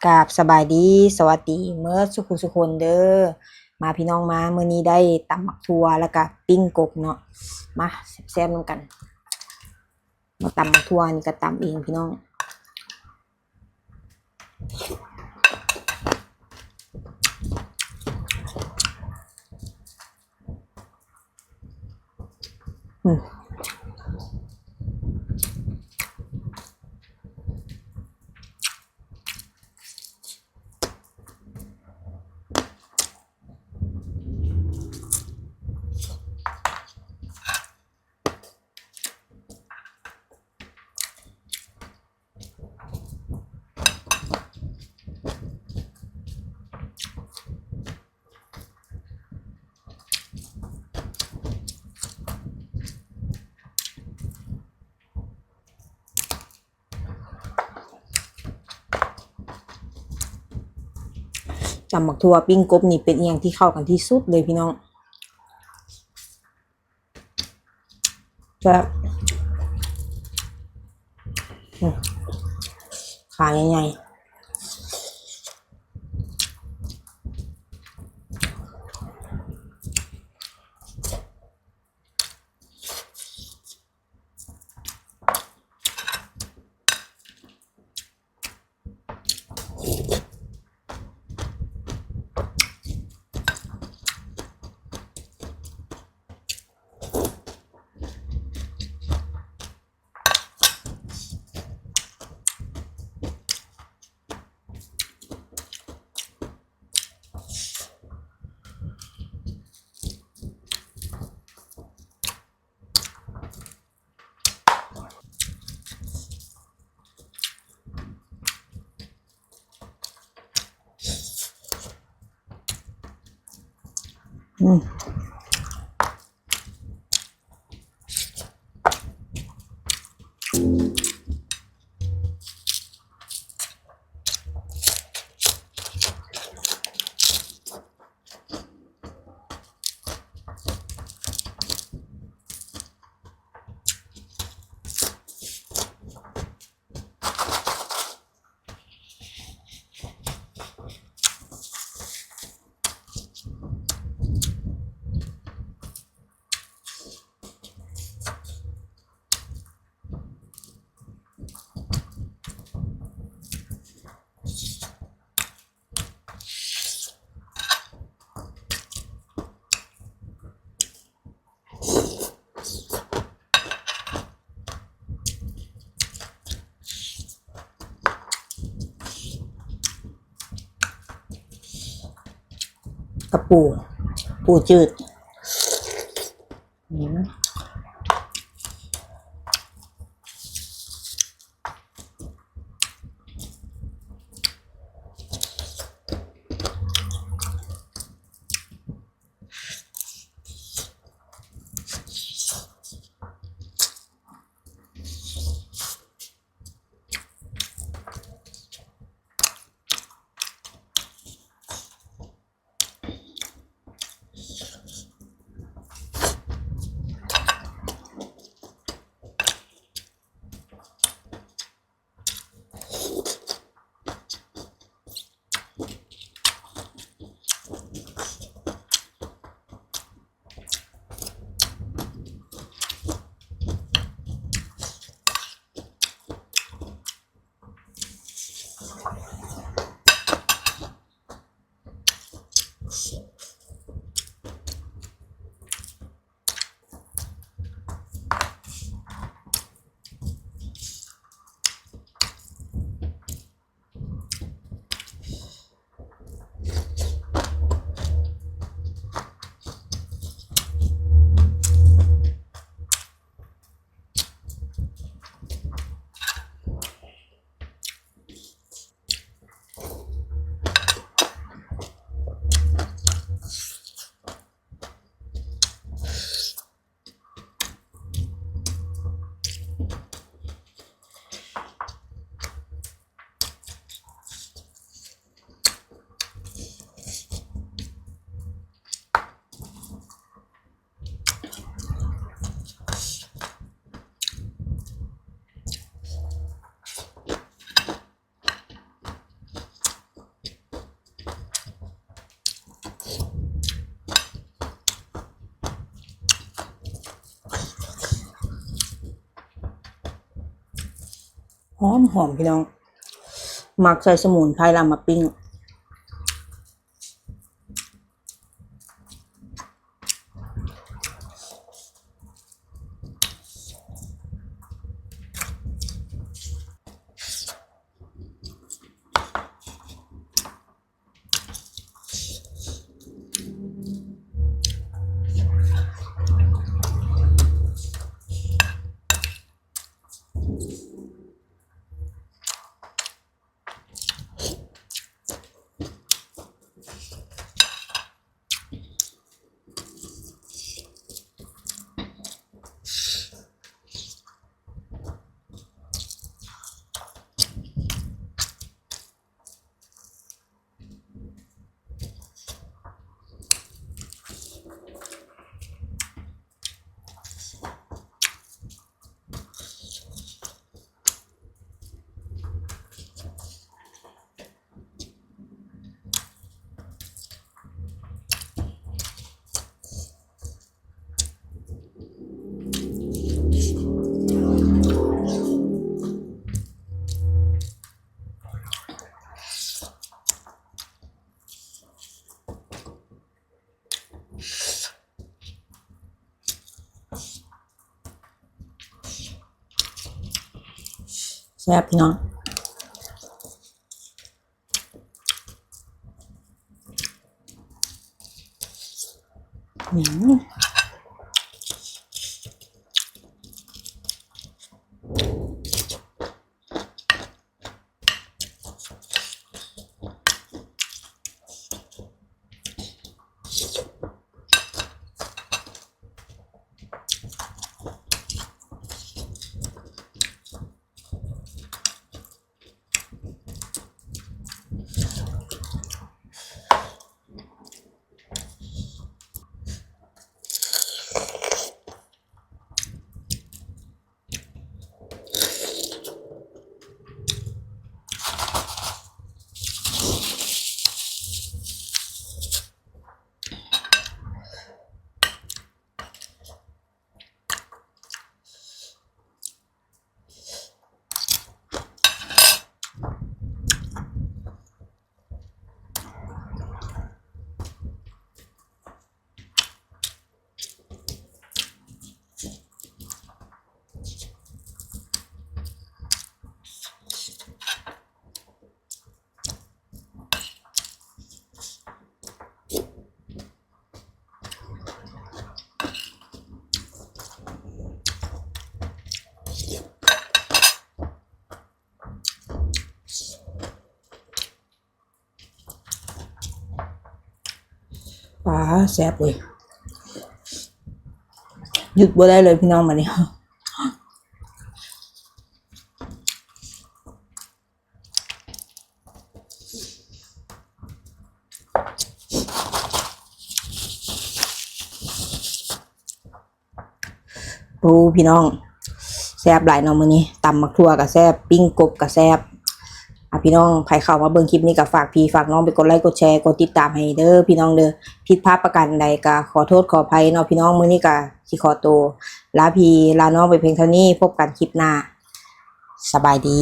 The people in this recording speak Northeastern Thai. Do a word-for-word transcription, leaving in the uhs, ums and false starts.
กราบสบายดี สวัสดีเมิดสุขุสุคนเด้อ มาพี่น้องมา มื้อนี้ได้ตำบักถั่วแล้วก็ปิ้งกบเนาะ มาแซ่บๆนำกัน มาตำบักถั่วนี่ก็ตำเองพี่น้อง อืม ตำบักถั่วปิ้งกบนี่เป็นอีหยังที่เข้ากันที่สุดเลยพี่น้อง แซ่บ อืม ขาใหญ่ๆ อืม กับปู ปูจืด อืม หอมหอมพี่น้อง มักใส่สมุนไพรลำมาปิ้ง แซ่บพี่น้อง อืม ปลาแซ่บเว้ย หยุดบ่ได้เลยพี่น้อง มาเนี่ย ปูพี่น้อง แซ่บหลายเนาะมื้อนี้ ตำหมากถั่วก็แซ่บ ปิ้งกบก็แซ่บ อ่ะพี่น้อง ใครเข้ามาเบิ่งคลิปนี้ก็ฝากพี่ฝากน้องไปกดไลค์กดแชร์กดติดตามให้เด้อพี่น้องเด้อ ผิดพลาดประการใดก็ขอโทษขออภัยเนาะพี่น้อง มื้อนี้ก็สิขอตัวลาพี่ลาน้องไปเพียงเท่านี้ พบกันคลิปหน้า สบายดี